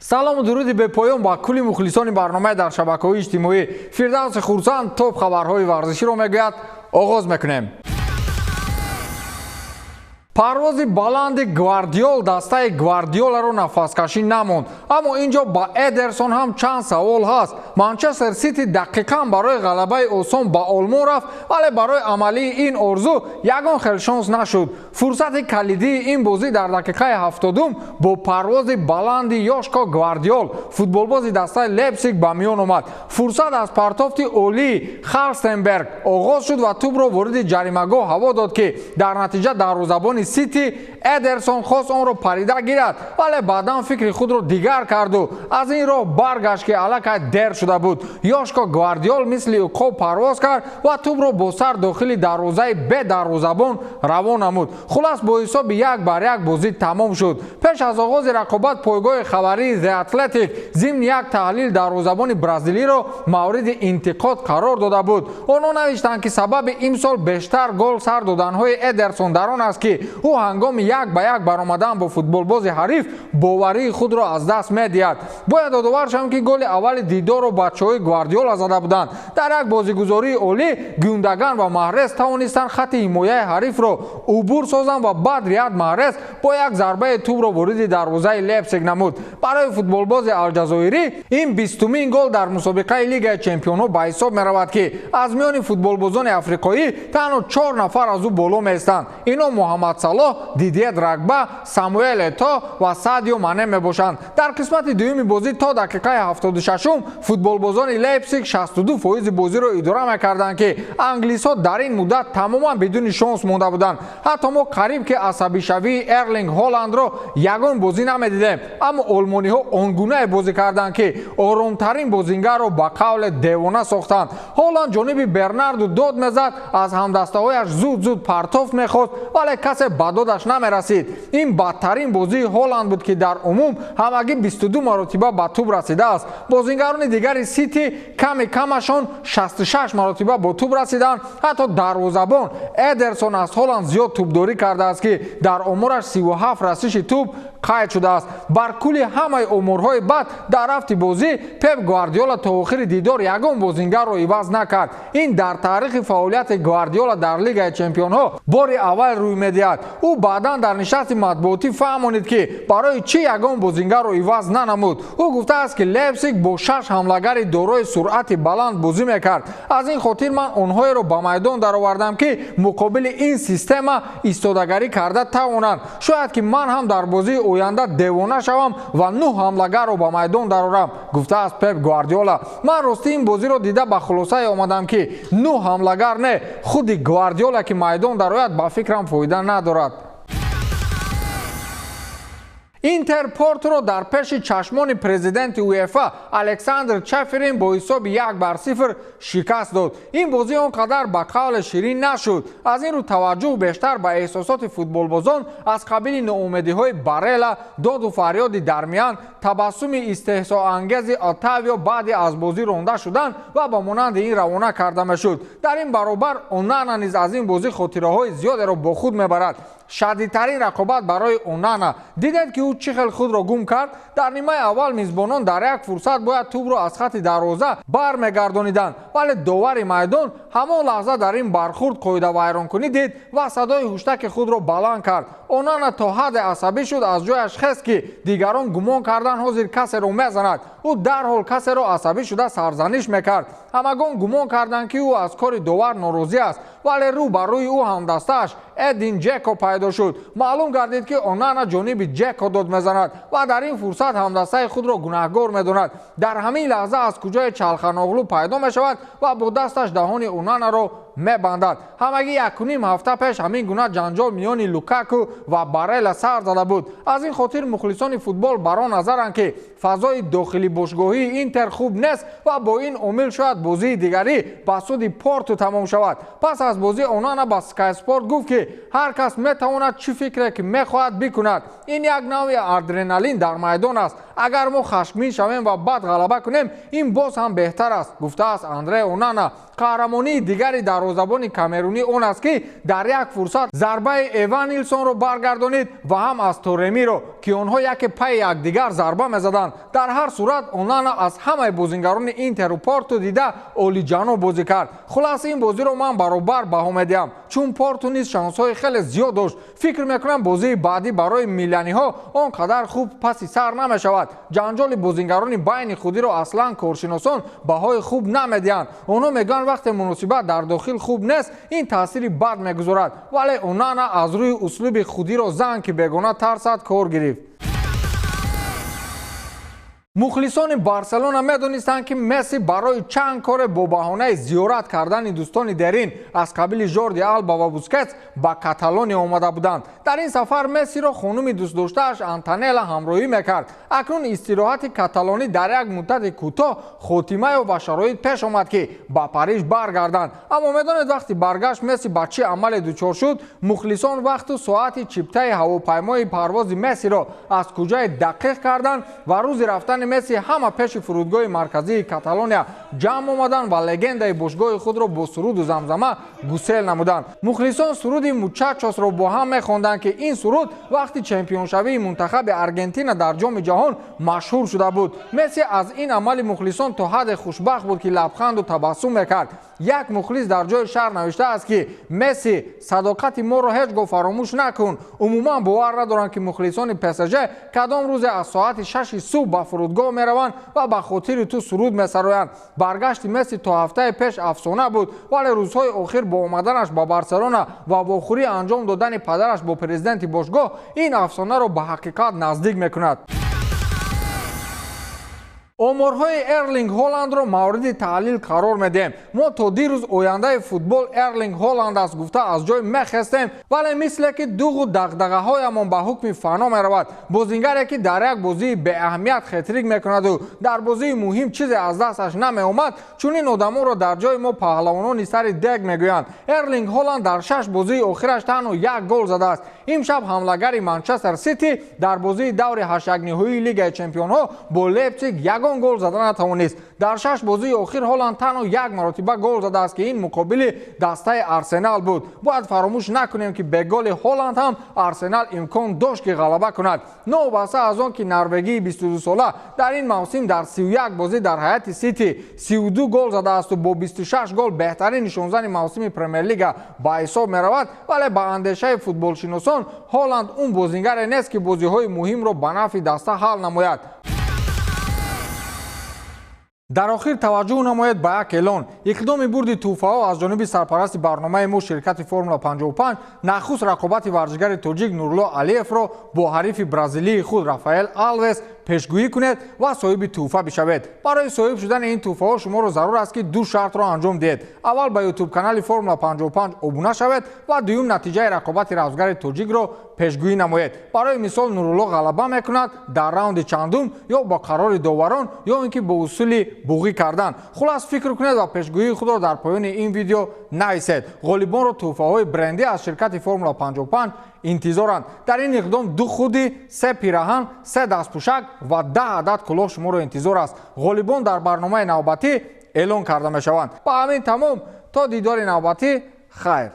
Салому дуруди бепоён ба кулли мухлисони барномаи дар шабакаҳои иҷтимоӣ. Фирдавси Хурсанд топ хабарҳои варзиширо мегӯяд. Оғоз мекунем. Парвози баланди Гвардиол дастаи Гвардиоларо нафаскашӣ намонд, аммо ин ҷо ба Эдерсон ҳам чанд савол ҳаст. Манчестер Сити дақиқан барои ғалабаи осон ба Олмон рафт, вале барои амалии ин орзу ягон хел шонс нашуд. Фурсати калидии ин бозӣ дар дақиқаи 70-ум бо парвози баланди Ёшко Гвардиол, футболбози дастаи Лейпсиг, ба миён омад. Фурсат аз партофти олии Халстенберг оғоз шуд ва тӯбро вориди ҷаримагоҳ ҳаво дод, ки дар натиҷа дарвозабони Сити Эдерсон хост онро парида гирад, вале баъдан фикри худро дигар карду аз ин роҳ баргашт, ки аллакай дер шуда буд. Ёшко Гвардиол мисли уқоб парвоз кард ва тӯбро бо сар дохили дарвозаи бедарвозабон равон намуд. Хулас, бо ҳисоби 1-1 бозӣ тамом шуд. Пеш аз оғози рақобат пойгоҳи хабарии The Athletic зимни як таҳлил дарвозабони бразилиро мавриди интиқод қарор дода буд. Онҳо навиштанд, ки сабаби имсол бештар гол сар доданҳои Эдерсон дар он аст, ки ӯ ҳангоми як ба як баромадан бо футболбози ҳариф боварии худро аз даст медиҳад. Бояд ёдовар шавем, ки голи аввали дидорро бачаҳои Гвардиола зада буданд. Дар як бозигузории олӣ Гюндаган ва Маҳрез тавонистанд хатти ҳимояи ҳарифро убур созанд ва баъд Рият Маҳрез бо як зарбаи тӯбро вориди дарвозаи Лейпсиг намуд. Барои футболбози алҷазоирӣ ин 20-умин гол дар мусобиқаи Лигаи чемпионҳо ба ҳисоб меравад, ки аз миёни футболбозони африқоӣ танҳо чор нафар аз ӯ боло меистанд. Ино Муҳаммад Салоҳ, Дидье Драгба, Самуэл Это ва Садио Мане мебошанд. Дар қисмати дуюми бозӣ то дақиқаи 76-ум футболбозони Лейпсиг 62 фоизи бозиро идора мекарданд, ки англисҳо дар ин муддат тамоман бидуни шонс монда буданд. Ҳатто мо қариб ки асабишавии Эрлинг Ҳоландро ягон бозӣ намедидем, аммо олмониҳо он гунае бозӣ карданд, ки оромтарин бозингарро ба қавле девона сохтанд. Ҳоланд ҷониби Бернарду дод мезад, аз ҳамдастаҳояш зуд зуд партофт мехост, вале касе ба додаш намерасид. Ин бадтарин бозии Ҳоланд буд, ки дар умум ҳамагӣ 22 маротиба ба тӯб расидааст. Бозингарони дигари Сити ками камашон 66 маротиба бо тӯб расиданд. Ҳатто дарвозабон Эдерсон аз Ҳоланд зиёд тӯбдорӣ кардааст, ки дар омораш 37 расиши тӯб қайд шудааст. Бар кулли ҳамаи оморҳои бад дар рафти бозӣ Пеп Гвардиола то охири дидор ягон бозингарро иваз накард. Ин дар таърихи фаъолияти Гвардиола дар Лигаи чемпионҳо бори аввал рӯй медиҳад. Ӯ баъдан дар нишасти матбуотӣ фаҳмонид, ки барои чӣ ягон бозингарро иваз нанамуд. Ӯ гуфтааст, ки Лейпсиг бо шаш ҳамлагари дорои суръати баланд бозӣ мекард, аз ин хотир ман онҳоеро ба майдон даровардам, ки муқобили ин система истодагарӣ карда тавонанд. Шояд ки ман ҳам дар бозии оянда девона шавам ва нӯҳ ҳамлагарро ба майдон дарорам, гуфтааст Пеп Гвардиола. Ман ростӣ ин бозиро дида ба хулосае омадам, ки нӯҳ ҳамлагар не, худи Гвардиола ки майдон дарояд, ба фикрам, фоида надорад. Интер Порторо дар пеши чашмони президенти УЕФА Александр Чеферин бо ҳисоби 1-0 шикаст дод. Ин бозӣ он қадар ба қавле ширин нашуд, аз ин рӯ таваҷҷӯҳ бештар ба эҳсосоти футболбозон аз қабили ноумедиҳои Барела, доду фарёди Дармиян, табассуми истеҳсоангези Отавио баъди аз бозӣ ронда шудан ва ба монанди ин равона карда мешуд. Дар ин баробар Онана низ аз ин бозӣ хотираҳои зиёдеро бо худ мебарад. Шадидтарин рақобат барои Онана. Дидед, ки ӯ чӣ хел худро гум кард. Дар нимаи аввал мизбонон дар як фурсат бояд тӯбро аз хатти дарвоза бармегардониданд, вале довари майдон ҳамон лаҳза дар ин бархурд қоидавайронкунӣ дид ва садои ҳуштаки худро баланд кард. Онана то ҳадде асабӣ шуд, аз ҷояш хест, ки дигарон гумон карданд, ҳозир касеро мезанад. Ӯ дарҳол касеро асабӣ шуда сарзаниш мекард. Ҳамагон гумон карданд, ки ӯ аз кори довар норозӣ аст, вале рӯ ба рӯи ӯ ҳамдастааш Эдин Ҷеко пайдо шуд. Маълум гардид, ки Онана ҷониби Ҷеко дод мезанад ва дар ин фурсат ҳамдастаи худро гунаҳгор медонад. Дар ҳамин лаҳза аз куҷое Чалханоғлу пайдо мешавад ва бо дасташ даҳони Онанаро мебандад. Ҳамагӣ якуним ҳафта пеш ҳамин гуна ҷанҷол миёни Лукаку ва Барела сар зада буд. Аз ин хотир мухлисони футбол бар он назаранд, ки фазои дохили бошгоҳии Интер хуб нест ва бо ин омил шояд бозии дигарӣ ба суди Порту тамом шавад. Пас аз бозӣ Онана ба Sky Sport гуфт, ки ҳар кас метавонад чӣ фикре ки мехоҳад бикунад. Ин як навъи адреналин дар майдон аст. Агар мо хашмин шавем ва баъд ғалаба кунем, ин боз ҳам беҳтар аст, гуфтааст Андре Онана. Қаҳрамонии дигари дарвозабони Дарвозабони камерунӣ он аст, ки дар як фурсат зарбаи Эванилсонро баргардонид ва ҳам аз Торемиро, ки онҳо яке пайи якдигар зарба мезаданд. Дар ҳар сурат, Онана аз ҳамаи бозингарони Интеру Порту дида олиҷаноб бозӣ кард. Хулас, ин бозиро ман баробар баҳо медиҳам, чун Порту низ шансҳои хеле зиёд дошт. Фикр мекунам, бозии баъдӣ барои миланиҳо он қадар хуб паси сар намешавад. Ҷанҷоли бозингарони байни худиро аслан коршиносон баҳои хуб намедиҳанд. Онҳо мегӯянд, вақте муносибат дар дохил хуб нест, ин таъсири бад мегузорад. Вале Онана аз рӯи услуби худиро зан, ки бегона тарсад, кор гирифт. Мухлисони Барселона медонистанд, ки Месси барои чанд коре бо баҳонаи зиёрат кардани дӯстони дерин аз қабили Жорди Алба ва Бускетс ба Каталония омада буданд. Дар ин сафар Мессиро хонуми дӯстдоштааш Антонела ҳамроҳӣ мекард. Акнун истироҳати каталонӣ дар як муддати кӯтоҳ хотима ёфт ва шароит пеш омад, ки ба Париж баргарданд. Аммо медонед, вақти баргашт Месси ба чӣ амале дучор шуд? Мухлисон вақту соати чиптаи ҳавопаймои парвози Мессиро аз куҷое дақиқ карданд ва рӯзи рафтани Месси ҳама пеши фурудгоҳи марказии Каталония ҷамъ омаданд ва легендаи бошгоҳи худро бо суруду замзама гусел намуданд. Мухлисон суруди Мучачосро бо ҳам мехонданд, ки ин суруд вақти чемпионшавии мунтахаби Аргентина дар Ҷоми ҷаҳон машҳур шуда буд. Месси аз ин амали мухлисон то ҳадде хушбахт буд, ки лабханду табассум мекард. Як мухлис дар ҷои шарҳ навиштааст, ки Месси, садоқати моро ҳеҷ гоҳ фаромӯш накун. Умуман бовар надорам, ки мухлисони ПСЖ кадом рӯзе аз соати 6-и субҳ ба фурудгоҳ мераванд ва ба хотири ту суруд месароянд. Баргашти Месси то ҳафтаи пеш афсона буд, вале рӯзҳои охир бо омаданаш ба Барселона ва вохӯрӣ анҷом додани падараш бо президенти бошгоҳ ин афсонаро ба ҳақиқат наздик мекунад. Оморҳои Эрлинг Ҳоландро мавриди таҳлил қарор медиҳем. Мо то дирӯз ояндаи футбол Эрлинг Ҳоланд аст гуфта аз ҷой мехестем, вале мисле ки дуғу дағдағаҳоямон ба ҳукми фано меравад. Бозингаре, ки дар як бозии беаҳамият хетрик мекунаду дар бозии муҳим чизе аз дасташ намеомад, чунин одамонро дар ҷои мо паҳлавонони сари дег мегӯянд. Эрлинг Ҳоланд дар шаш бозии охираш танҳо як гол задааст. Имшаб ҳамлагари Манчестер Сити дар бозии даври ҳаштякниҳоии Лигаи чемпионҳо бо Лейпсиг ягон гол зада натавонист. Дар шаш бозии охир Ҳоланд танҳо як маротиба гол задааст, ки ин муқобили дастаи Арсенал буд. Бояд фаромӯш накунем, ки бе голи Ҳоланд ҳам Арсенал имкон дошт, ки ғалаба кунад. Новобаста аз он ки норвегии 22сола дар ин мавсим дар 31 бозӣ дар ҳайати Сити 32 гол задаасту бо 26 гол беҳтарин нишонзани мавсими Премер-лига ба ҳисоб меравад, вале ба андешаи футболшиносон Ҳоланд он бозингаре нест, ки бозиҳои муҳимро ба нафъи даста ҳал намояд. Дар охир таваҷҷӯҳ намоед ба як эълон. Иқдоми бурди тӯҳфаҳо аз ҷониби сарпарасти барномаи мо, ширкати Формула 55. Нахуст рақобати варзишгари тоҷик Нурулло Алиевро бо ҳарифи бразилии худ Рафаэл Алвес пешгӯӣ кунед ва соҳиби тӯҳфа бишавед. Барои соҳиб шудани ин тӯҳфаҳо шуморо зарур аст, ки ду шартро анҷом диҳед: аввал, ба Ютуб канали Формула 55 обуна шавед ва дуюм, натиҷаи рақобати равзгари тоҷикро пешгӯӣ намоед. Барои мисол, Нурулло ғалаба мекунад дар раунди чандум, ё бо қарори доварон, ё ин ки бо усули буғӣ кардан. Хулас, фикр кунед ва пешгӯии худро дар поёни ин видео нависед. Ғолибонро тӯҳфаҳои брендӣ аз ширкати Формула 55 интизоранд. Дар ин иқдом ду худи, се пираҳан, се дастпӯшак ва 10 адад кӯлоҳ шуморо интизор аст. Ғолибон дар барномаи навбатӣ эълон карда мешаванд. Ба ҳамин тамом. То дидори навбатӣ, хайр.